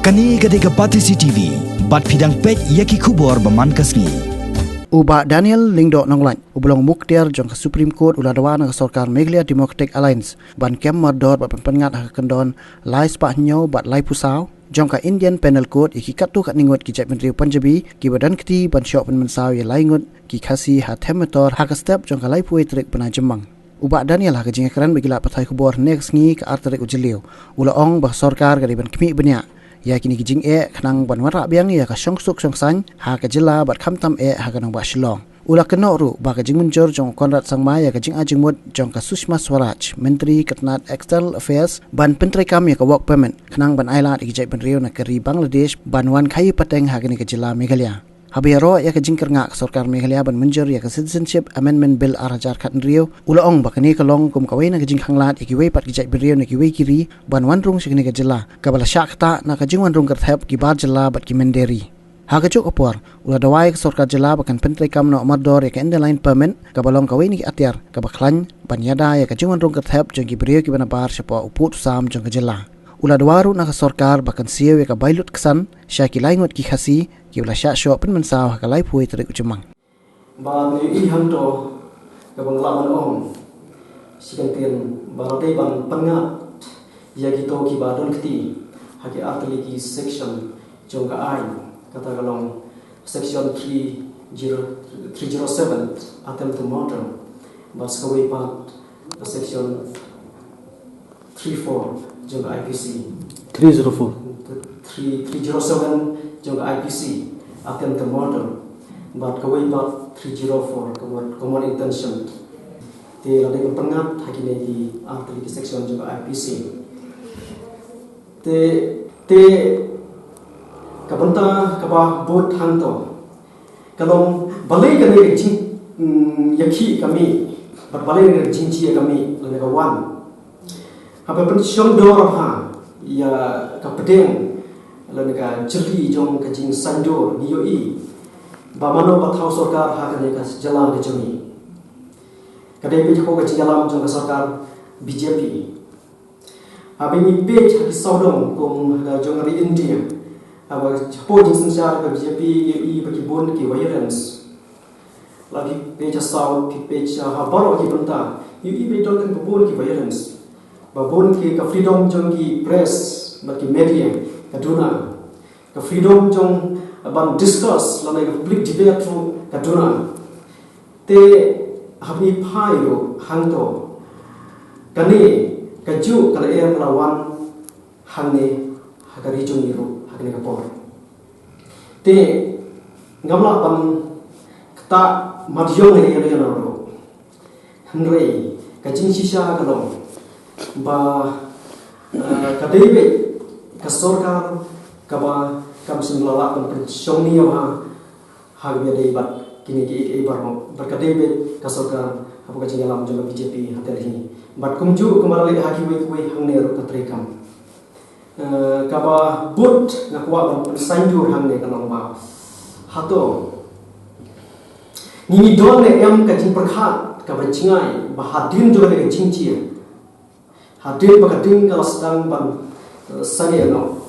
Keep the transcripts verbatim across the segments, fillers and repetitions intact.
Kane ka dei ka Batesi T V, bad phi dang peit ïa ki khubor ba man ka sngi. U Bah Daniel Lyngdoh Nonglait, uba long u muktiar jong ka Supreme Court, u la dawa na ka sorkar Meghalaya Democratic Alliance ban kem mardor bad pynpynngat ha ka kyndon lai spah hynñiew bad laiphew saw jong ka Indian Penal Code ïa ki katto katne ngut ki jaitbynriew Punjabi kiba don kti ban shoh pynmynsaw ïa lai ngut ki Khasi ha Them Metor ha ka step jong ka laiphew wei tarik bnai Jymmang. U Bah Daniel ha ka jingïakren bad ki lad pathai khubor hynne ka sngi, ka ar tarik u Jylliew, u la ong ba ka sorkar ka dei ban khmih bniah ïa kine ki jingeh khnang ban wanrah biang ïa ka shongsuk shongsaiñ ha ka jylla bad khamtam eh ha ka nongbah Shillong. U la kynnoh ruh ba ka jingmynjur jong u Conrad Sangma ïa ka jingai jingmut jong ka Sushma Swaraj, Myntri ka tnad External Affairs, ban pyntreikam ïa ka work permit khnang ban ailad ïa ki jaitbynriew na ka ri Bangladesh ban wan khaïi pateng ha kane ka jylla Meghalaya. Haba ïaroh ïa ka jingkyrngah, ka sorkar Meghalaya ban mynjur ïa ka Citizenship Amendment Bill ar hajar khathynriew, u la ong ba kane ka long kum kawei na ka jingkhanglad ïa kiwei pat ki jaitbynriew na kiwei ki ri ban wan rung sha kane ka jylla kaba la shah ktah na ka jingwan rung kyrthep ki bar jylla bad ki mynder ri. Ha kajuh ka por, u la dawa ïa ka sorkar jylla ba kan pyntreikam noh mardor ïa ka Inner Line Permit kaba long kawei na ki atiar kaba khlaiñ ban ïada ïa ka jingwan rung kyrthep jong ki briew kiba nabar shapoh u pud u sam jong ka jylla. U la dawa ruh na ka sorkar ba kan siew ïa ka bai lut ksan sha ki lai ngut ki Khasi kiba la shah shoh pynmynsaw ha ka laiphew wei tarik u Jymmang. Ba ngi ïohi hangto kaba nga lah ban ong shi kyntien ba la dei ban pynngat ïa kito kiba don kti ha ki artylli ki section jong ka aiñ, kata ka long section three zero, three zero seven, attempt to murder, bad sa kawei pat ka section three four jong ka I P C. Three zero four. Three, three zero seven jong ka I P C, attempt to murder. Bad kawei pat three zero four, common, common intention. Te la dei ban pynngat ha kine ki artylli ki section jong ka I P C. Te, te ka bynta kaba bud hangto ka long balei kane ka jing, mm, ïakhih ka mih, bad balei kane ka jingjia ka mih, lane ka wan. Haba pynshong dor ha ïa ka pdeng lane ka jylli jong ka jingsaiñdur, ngi ïohi ba mano ba thaw sorkar ha kane ka jylla ka jong ngi. Ka dei peit hapoh ka jingïalam jong ka sorkar B J P. Haba ngi peit ha ki sawdong kum ha ka jong ka ri India, haba hapoh jingsynshar ka B J P ngi ïohi ba ki bun ki violence. La phi peit ha South, phi peit ha baroh ki bynta, ngi ïohi ba don tang ba bun ki violence. Ba bun ki, ka freedom jong ki press bad ki media ka duna. Ka freedom jong ban discuss lane ka public debate ruh ka duna. Te haba ngi phai ruh hangto, kane kajuh ka lyer ka la wan hangne ha ka ri jong ngi ruh ha kane ka por. Te ngam lah ban ktah madiong ïa ïa ruh. Hynrei ka jingshisha ka long ba, eh, ka dei beit ka sorkar kaba kam shym la lah ban pynshong niam ha ha kaba ïadei bad kine kiei kiei baroh, bad ka dei beit ka sorkar hapoh ka jingïalam jong ka B J P ha Delhi. Bad kumjuh kumba la leh ha kiwei kiwei hangne ruh ka treikam. Eh, kaba bud nga kwah ban pynsaiñdur hangne ka long ba hato ngi ngi don ne em ka jingpyrkhat kaba jngai ba hadien jong kane ka jingjia, hadien ba ka ding ka la sdang ban, eh, sangeh noh,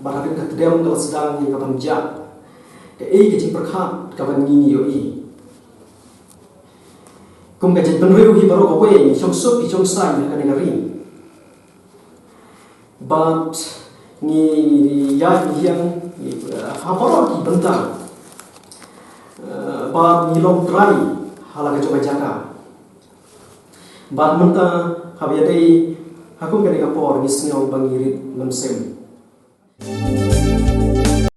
bad hadien ka tdem ka la sdang ïa ka ban jah, kaei ka jingpyrkhat kaba ngi ngi ïohi. Kum ka jaitbynriew hi baroh kawei ngi shongsuk ngi shongsaiñ ha kane ka ri. Bad ngi, ngi ïaid ngi ïeng, ngi, eh, ha baroh ki bynta. Eh, bad ngi long trai ha la ka jong ka jaka. Bad mynta haba ïadei ha kum kane ka por ngi sngew ba ngi rit mynsiem.